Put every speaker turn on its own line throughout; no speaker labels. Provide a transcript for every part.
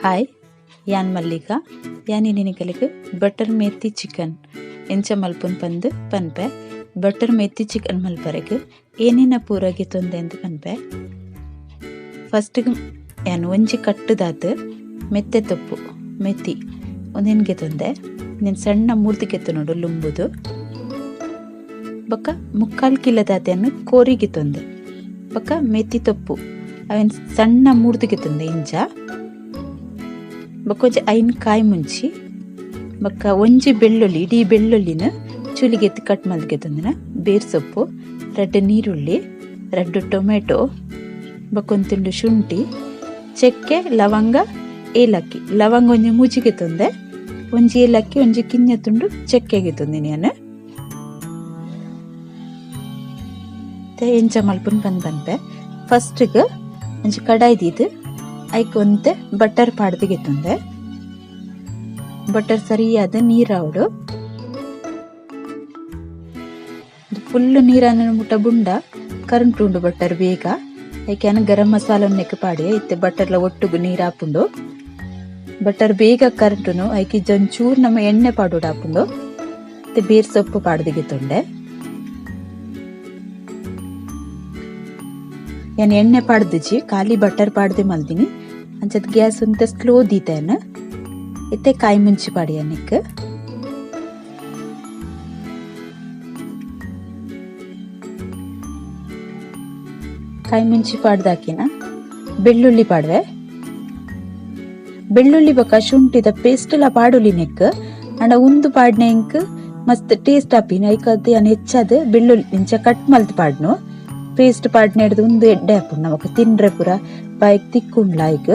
Hi, ಯಾನ್ ಮಲ್ಲಿಕಾ. ಯಾನ್ ನಿನಕಲೆಗ್ butter ಮೇತಿ chicken ಎಂಚ ಮಲ್ಪುನ್ ಪಂದ್ ಪನ್ಪೆ. ಬಟರ್ ಮೇತಿ ಚಿಕನ್ ಮಲ್ಪರೆಗ್ ಏನೇನ ಪೂರಗೆ ತೊಂದೆ ಅಂತ ಪನ್ಪೆ. ಫಸ್ಟ್ ಯಾನ್ ಒಂಜಿ ಕಟ್ಟುದಾತ್ ಮೆತ್ತೆ ತೊಪ್ಪು ಮೆತಿ ಒಂದೆನ್ಗೆ ತೊಂದೆ. నేను ಸಣ್ಣ ಮೂರ್ತಿಗೆ ನೋಡು ಲುಂಬುದು. ಬೊಕ್ಕ ಮುಕ್ಕಾಲ್ ಕಿಲದಾತೆಯನ್ನು ಕೋರಿಗೆ ತೊಂದೆ. ಬೊಕ್ಕ ಮೆತಿ ತೊಪ್ಪು ಅವೆನ್ ಸಣ್ಣ ಮೂರ್ತಿಗೆ ತೊಂದೆ ಇಂಚ. ಬೊಕ್ಕ ಒಂಜಿ ಐನ್ ಕಾಯಿ ಮುಂಚಿ ಬೊಕ್ಕ ಒಂಜಿ ಬೆಳ್ಳುಳ್ಳಿ ಇಡೀ ಬೆಳ್ಳುಳ್ಳಿನ ಚುಲಿಗೆ ಕಟ್ ಮಲ್ಗೆ ತಂದಿನ ಬೇರ್ ಸೊಪ್ಪು, ರಡ್ಡು ನೀರುಳ್ಳಿ, ರಡ್ಡು ಟೊಮೆಟೊ, ಬೊಕ್ಕ ಒಂದು ತುಂಡು ಶುಂಠಿ, ಚಕ್ಕೆ, ಲವಂಗ, ಏಲಕ್ಕಿ. ಲವಂಗ ಒಂಜಿ ಮೂಜಿಗೆ ತಂದೆ, ಒಂಜಿ ಏಲಕ್ಕಿ, ಒಂಜಿ ಕಿಂಜ ತುಂಡು ಚಕ್ಕೆಗೆ ತಂದಿನಿ ನಾನು. ಎಂಚ ಮಲ್ಪುನ್ ಬಂದ್ ಬಂದ್ಪೆ. ಫಸ್ಟ್ಗೆ ಒಂಜಿ ಕಡಾಯಿ ದೀದು ಐಕ್ ಒಂತೆ ಬಟರ್ ಪಾಡ್ದಿಗೆ ತಂದೆ. ಬಟರ್ ಸರಿಯಾದ ನೀರಾವಡು ಫುಲ್ ನೀರನ್ನು ಮುಟ್ಟ ಬುಂಡ ಕರೆಂಟ್ ಉಂಡು ಬಟರ್ ಬೇಗ. ಐಕೆ ಗರಂ ಮಸಾಲ ನೆಕ್ ಪಾಡಿ ಇತ್ತೆ ಬಟರ್ಲ ಒಟ್ಟುಗು ನೀರು ಹಾಪುಂಡು. ಬಟರ್ ಬೇಗ ಕರೆಂಟುನು ಐಕೆ ಜಂಚೂರ್ ನಮ್ಮ ಎಣ್ಣೆ ಪಾಡೋಡು ಹಾಪುಂಡು. ಮತ್ತೆ ಬೇರ್ ಸೊಪ್ಪು ಪಾಡ್ದಿಗೆ ತೊಂಡೆ. ನಾನು ಎಣ್ಣೆ ಪಾಡ್ದಿಜಿ, ಖಾಲಿ ಬಟರ್ ಪಾಡ್ದೆ ಮಲ್ದಿನಿ. ಅಂಚದ ಗ್ಯಾಸ್ ಅಂತ ಸ್ಲೋ ದೀತೇನ. ಇತ್ತೆ ಕಾಯಿ ಮುಂಚಿ ಪಾಡಿ ಅನ್ನಕ್ಕೆ. ಕಾಯಿ ಮುಂಚಿ ಪಾಡ್ದಾಕಿನ ಬೆಳ್ಳುಳ್ಳಿ ಪಾಡ್ವೆ. ಬೆಳ್ಳುಳ್ಳಿ ಬೊಕ್ಕ ಶುಂಠಿದ ಪೇಸ್ಟ್ ಎಲ್ಲ ಪಾಡುಲಿ ನೆಕ್. ಅಂಡ ಉಂದು ಪಾಡ್ನೆ ಇಂಕ್ ಮಸ್ತ್ ಟೇಸ್ಟ್ ಆಪಿನ. ಐಕದ್ ಯಾನ್ ಹೆಚ್ಚಾದ ಬೆಳ್ಳುಳ್ಳಿ ಇಂಚ ಕಟ್ ಮಲ್ತ್ ಪಾಡ್ನು. ಪೇಸ್ಟ್ ಪಾಡ್ನೆ ಹಿಡ್ದು ಉಂದು ಎಡ್ಡೆ ಆಪುಂಡು ನಮಕ್ ತಿಂಡ್ರೆ ಪೂರ ಬಾಯಿಗ್ ತಿಕ್ಕುಂಡ್ಲ ಐಕ್.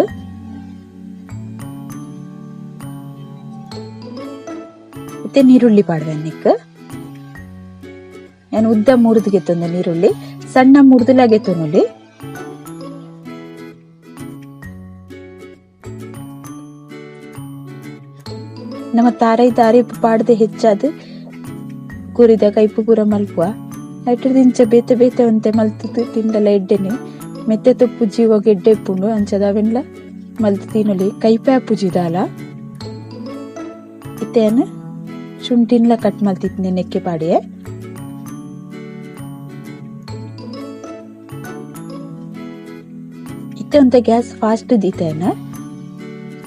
ಮತ್ತೆ ನೀರುಳ್ಳಿ ಪಾಡ್ವೆ ನೆಕ್. ನಾನು ಉದ್ದ ಮುರಿದು ತಂದೆ ನೀರುಳ್ಳಿ, ಸಣ್ಣ ಮುರಿದುಲಾಗೆ ತೊನುಲಿ. ನಮ್ಮ ತಾರೈ ದಾರಿ ಪಾಡದೆ ಹೆಚ್ಚಾದ ಕುರಿದ ಕೈಪು ಪೂರ ಮಲ್ಪುವ. ಐಟರ್ದಿಂಚ ಬೇತೆ ಬೇತೆ ಒಂತೆ ಮಲ್ತು ತಿಂಡಲ ಎಡ್ಡೆನೆ. ಮೆತ್ತೆ ತೊಪ್ಪು ಜೀವಾಗ ಎಡ್ಡೆ ಇಪ್ಪುಂಡು ಅಂಚದ ಅವೆನ್ಲ ಮಲ್ತು ತಿನ್ನಲಿ. ಕೈಪೆ ಪೂಜಿದಾಲ ಇತ್ತೇನ ಶುಂಠಿನ್ಲ ಕಟ್ ಮಲ್ತಿತ್ನೆ ನೆಕ್ಕೆ ಪಾಡಿಯೆ. ಇತ್ತೆ ಒಂತೆ ಗ್ಯಾಸ್ ಫಾಸ್ಟ್ ದೀತೇನ,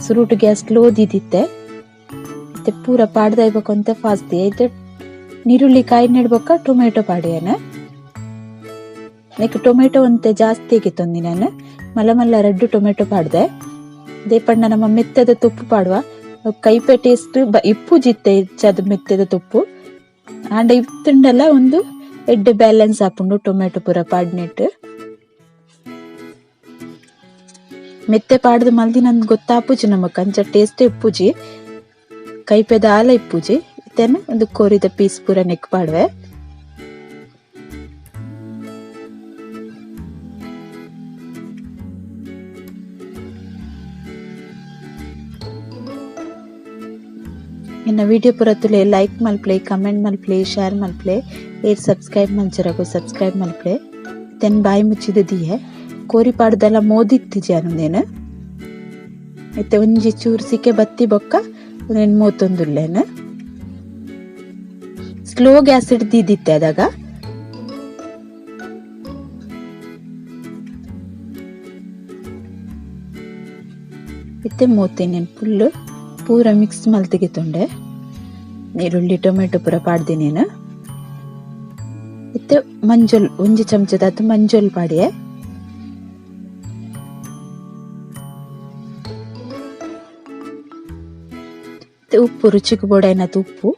ಸುರುಟು ಗ್ಯಾಸ್ ಸ್ಲೋ ದೀದಿತ್ತೆ. ಇತ್ತೆ ಪೂರ ಪಾಡ್ದ ಇರ್ಬೇಕು ಫಾಸ್ಟ್ the. ಇತ್ತೆ ನೀರುಳ್ಳಿ ಕಾಯಿ ನೆಡ್ಬೊಕ್ಕ ಟೊಮೆಟೊ ಪಾಡಿಯನ. ನೆಕ್ ಟೊಮೆಟೊ ಒಂತೆ ಜಾಸ್ತಿ ತಂದಿ ನಾನು. ಮಲ್ಲ ಮಲ್ಲ ರಡ್ಡು ಟೊಮೆಟೊ ಪಾಡ್ದೆ. ದೇಪಣ್ಣ ನಮ್ಮ ಮೆತ್ತದ ತೊಪ್ಪು ಪಾಡುವ ಕೈಪೆ ಟೇಸ್ಟ್ ಇಪ್ಪು ಜಿತ್ತೆ ಹೆಚ್ಚಾದ ಮೆತ್ತದ ತೊಪ್ಪು. ಆಂಡ ಇತ್ತುಂಡಲ್ಲ ಒಂದು ಎಡ್ಡೆ ಬ್ಯಾಲೆನ್ಸ್ ಆಪುಂಡು ಟೊಮೆಟೊ ಪೂರ ಪಾಡ್ನೆಟ್. ಮೆತ್ತೆ ಪಾಡ್ದು ಮಲ್ದಿ ನನ್ಗೆ ಗೊತ್ತಾಪುಜಿ ನಮಕ್, ಅಂಚ ಟೇಸ್ಟ್ ಇಪ್ಪುಜಿ, ಕೈಪೆದ ಆಲ ಇಪ್ಪುಜಿ. ಇತ್ತೇನೆ ಒಂದು ಕೋರಿದ ಪೀಸ್ ಪೂರ ನೆಕ್ ಪಾಡುವೆ. ಇನ್ನು ವಿಡಿಯೋ ಪೂರ ತುಲೆ ಲೈಕ್ ಮಲ್ಪ್ಲೆ, ಕಮೆಂಟ್ ಮಲ್ಪ್ಲೆ, ಶೇರ್ ಮಲ್ಪ್ಲೆ, ಏರ್ ಸಬ್ಸ್ಕ್ರೈಬ್ ಮಲ್ಚರಗು ಸಬ್ಸ್ಕ್ರೈಬ್ ಮಲ್ಪ್ಲೆ. ತೆನ್ ಬಾಯಿ ಮುಚ್ಚಿದ ದಿಯೆ ಕೋರಿ ಪಾಡ್ದೆಲ್ಲ ಮೋದಿತ್ತಿಜಿ ಅನ್ನೇನು. ಇತ್ತೆ ಒಂಜಿ ಚೂರು ಸಿಕ್ಕೆ ಬತ್ತಿ ಬೊಕ್ಕ ಒಂದೇನು ಮೋತೊಂದುಲ್ಲೇನು. ಸ್ಲೋ ಗ್ಯಾಸ್ ಹಿಡ್ದಿದ್ದಿತ್ತೆ ಅದಾಗ. ಇತ್ತೆ ಮೋತೇನೆ ಫುಲ್ ಪೂರ ಮಿಕ್ಸ್ ಮಲ್ತಿಗೆ ತೊಂಡೆ. ನೀರುಳ್ಳಿ ಟೊಮೆಟೊ ಪೂರ ಪಾಡ್ದಿನೇನು. ಇತ್ತೆ ಮಂಜೊಲ್ ಒಂಜಿ ಚಮಚದಾತು ಮಂಜೊಲ್ ಪಾಡಿಯೆ. ಉಪ್ಪು ರುಚಿಗೆ ಬೋಡೈನದು ಉಪ್ಪು.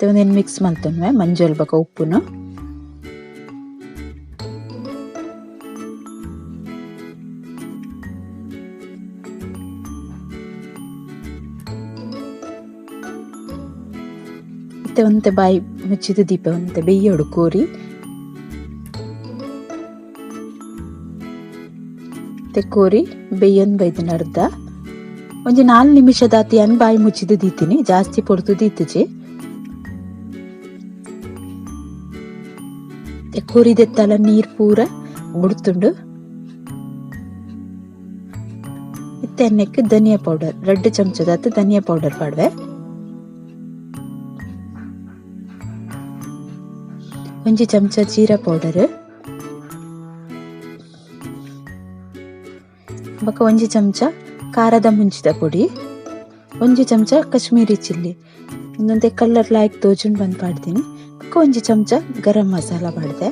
ಒಂದೇನು ಮಿಕ್ಸ್ ಮಲ್ತೊನ್ವೆ ಮಂಜೊಲ್ ಬೊಕ್ಕ ಉಪ್ಪುನು. ಇತ್ತೆ ಒಂತೆ ಬಾಯಿ ಮುಚ್ಚಿದ ದೀಪ ಒಂತೆ ಬೇಯೋಡು ಕೋರಿ. ಕೋರಿ ಬೇಯನ್ ಬೈದಿನ ಅರ್ಧ ಒಂಜಿ 4 ನಿಮಿಷದಾತಿ ಅನ್ ಬಾಯಿ ಮುಚ್ಚಿದ ದೀತೀನಿ, ಜಾಸ್ತಿ ಪೊರ್ತು ದೀತಜಿ. ಕೋರಿದೆತ್ತಲ ನೀರ್ ಪೂರ ಬುಡ್ತುಂಡು. ಇತ್ತೆ ಎಣ್ಣೆಕ್ ಧನಿಯಾ ಪೌಡರ್ 2 ಚಮಚದಾತ್ ಧನಿಯಾ ಪೌಡರ್ ಪಾಡ್ವೆ. 1 ಚಮಚ ಜೀರಾ ಪೌಡರ್ ಬೊಕ 1 ಚಮಚ ಖಾರದ ಮುಂಚಿದ ಪೊಡಿ 1 ಚಮಚ ಕಾಶ್ಮೀರಿ ಚಿಲ್ಲಿ ಒಂದೊಂದೇ ಕಲರ್ ಲಾಯ್ಕ್ ತೋಜುಂಡು ಬಂದ್ ಪಾಡ್ದಿನಿ. ಬೊಕ 1 ಚಮಚ ಗರಂ ಮಸಾಲ ಪಾಡ್ದೆ.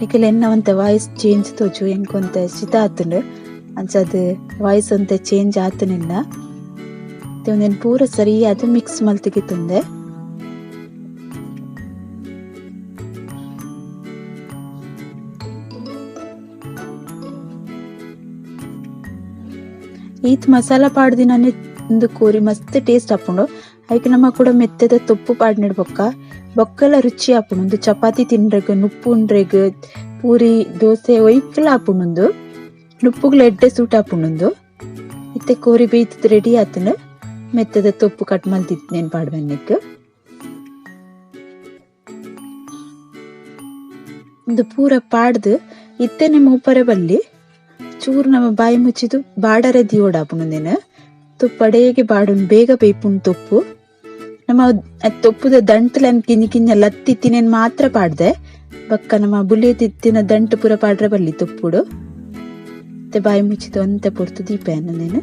ನಿಕಲ್ ಎನ್ನ ಒಂತೆ ವಾಯ್ಸ್ ಚೇಂಜ್ ತೋಜು ಎಂಕೊಂತೆ ಶೀತ ಆತುಂಡು ಅಂಚಾದ್ ವಾಯ್ಸ್ ಒಂತೆ ಚೇಂಜ್ ಆತುನಿಲ್ಲ. ಉಂದೆನ್ ಪೂರ ಸರಿಯಾದ್ ಮಿಕ್ಸ್ ಮಲ್ತಿಗೆ ತುಂದೆ. ಈತ್ ಮಸಾಲ ಪಾಡ್ದಿನನೆ ಉಂದು ಕೋರಿ ಮಸ್ತ್ ಟೇಸ್ಟ್ ಆಪುಂಡು. ಐಕ್ ನಮ ಕೂಡ ಮೆತ್ತೆದ ತೊಪ್ಪು ಪಾಡ್ನಿಡ್ ಬೊಕ್ಕ ಬೊಕ್ಕಲ ರುಚಿ ಆಪುಂಡು. ಉಂದು ಚಪಾತಿ ತಿನ್ರೆಗ್ ನುಪ್ಪು ಉಂಡ್ರೆಗ್ ಪೂರಿ ದೋಸೆ ಒಯ್ಕ್ಲ ಆಪುಂಡು. ಉಂದು ನುಪ್ಪುಗ್ಲ ಎಡ್ಡೆ ಸೂಟ್ ಆಪುಂಡು. ಉಂದು ಇತ್ತೆ ಕೋರಿ ಬೇಯ್ತದ್ ರೆಡಿ ಆತುಂಡು. ಮೆತ್ತೆದ ತೊಪ್ಪು ಕಟ್ ಮಲ್ತಿತ್ತೇನ್ ಪಾಡ್ವೆನ್ನಿಕ್. ಉಂದು ಪೂರ ಪಾಡ್ದು ಇತ್ತೆನೆ ಮೂಪರೆ ಬಲ್ಲಿ ಚೂರು ನಮ್ಮ ಬಾಯಿ ಮುಚ್ಚಿದು ಬಾಡರೆ ದಿಯೋಡಾಪುಂಡು. ಉಂದೆನ್ ತುಪ್ಪಡೇಗೆ ಬಾಡುನ್ ಬೇಗ ಬೇಯ್ಪುಂಡು ತೊಪ್ಪು. ನಮ್ಮ ತೊಪ್ಪುದ ದಂಟ್ಲನ್ ಕಿಂಜಿ ಕಿಂಜ ಲತ್ತಿ ತಿನೇನ್ ಮಾತ್ರ ಪಾಡ್ದೆ. ಬೊಕ್ಕ ನಮ್ಮ ಬುಲೆ ತಿತ್ತಿನ ದಂಟು ಪೂರ ಪಾಡ್ರೆ ಬಲ್ಲಿ ತೊಪ್ಪುಡು. ಮತ್ತೆ ಬಾಯಿ ಮುಚ್ಚಿದ ಒಂತೆ ಪೊರ್ತು ದೀಪೇನ್ ಉಂದೆನ್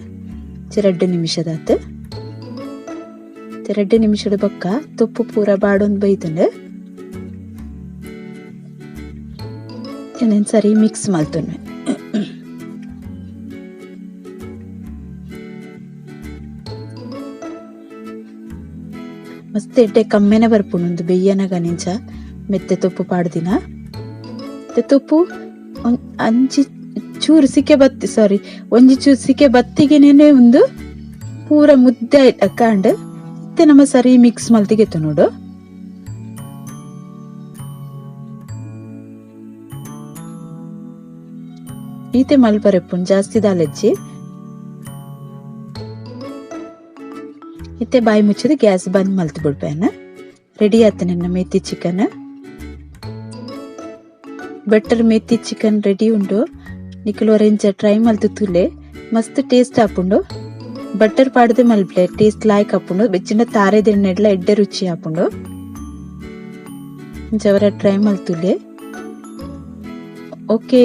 2 ನಿಮಿಷದಾತ್. 2 ನಿಮಿಷದ ಬೊಕ್ಕ ತೊಪ್ಪು ಪೂರ ಬಾಡೊಂದು ಬೈತುಂಡು. ಉಂದೆನ್ ಸರಿ ಮಿಕ್ಸ್ ಮಲ್ತೊನ್ವೆ. ಮಸ್ತ್ ಎಡ್ಡೆ ಕಮ್ಮೆನೆ ಬರ್ಪುಂಡು ಉಂದು ಬೆಯ್ಯನಗ ನಿಂಚ ಮೆತ್ತೆ ತೊಪ್ಪು ಪಾಡ್ದಿನ. ತೊಪ್ಪು ಅಂಚಿ ಚೂರು ಸಿಕೆ ಬತ್ತಿ ಸಾರಿ ಒಂಜಿ ಚೂರು ಸಿಕೆ ಬತ್ತಿಗೆನೇನೆ ಉಂದು ಪೂರ ಮುದ್ದೆ ಕಾಂಡ್. ಇತ್ತೆ ನಮ್ಮ ಸರಿ ಮಿಕ್ಸ್ ಮಲ್ತಿಗೆತ್ತು ನೋಡು. ಈತೆ ಮಲ್ಪರೆಪ್ಪುಂಡು ಜಾಸ್ತಿ ದಾಲಜ್ಜಿ. ಇತ್ತೆ ಬಾಯಿ ಮುಚ್ಚಿದ ಗ್ಯಾಸ್ ಬಂದ್ ಮಲ್ತು ಬಿಡ್ಪೇನ. ರೆಡಿ ಆತ ನಿನ್ನ methi chicken. Butter methi chicken ready ಉಂಡು. ನಿಕುಲು ಒರೆಂಜ ಟ್ರೈ ಮಲ್ತು ತೂಲೆ ಮಸ್ತ್ ಟೇಸ್ಟ್ ಆಪುಂಡು. ಬಟರ್ ಪಾಡ್ದು ಮಲ್ಪ್ಲೆ ಟೇಸ್ಟ್ ಲಾಯ್ಕ್ ಆಪುಂಡು. ಬೆಚ್ಚಿನ ತಾರೆ ದೆಣ್ಣೆಡ್ಲ ಎಡ್ಡೆ ರುಚಿ ಆಪುಂಡು. ಇಂಚವರ ಟ್ರೈ ಮಲ್ತುಲೆ. ಓಕೆ.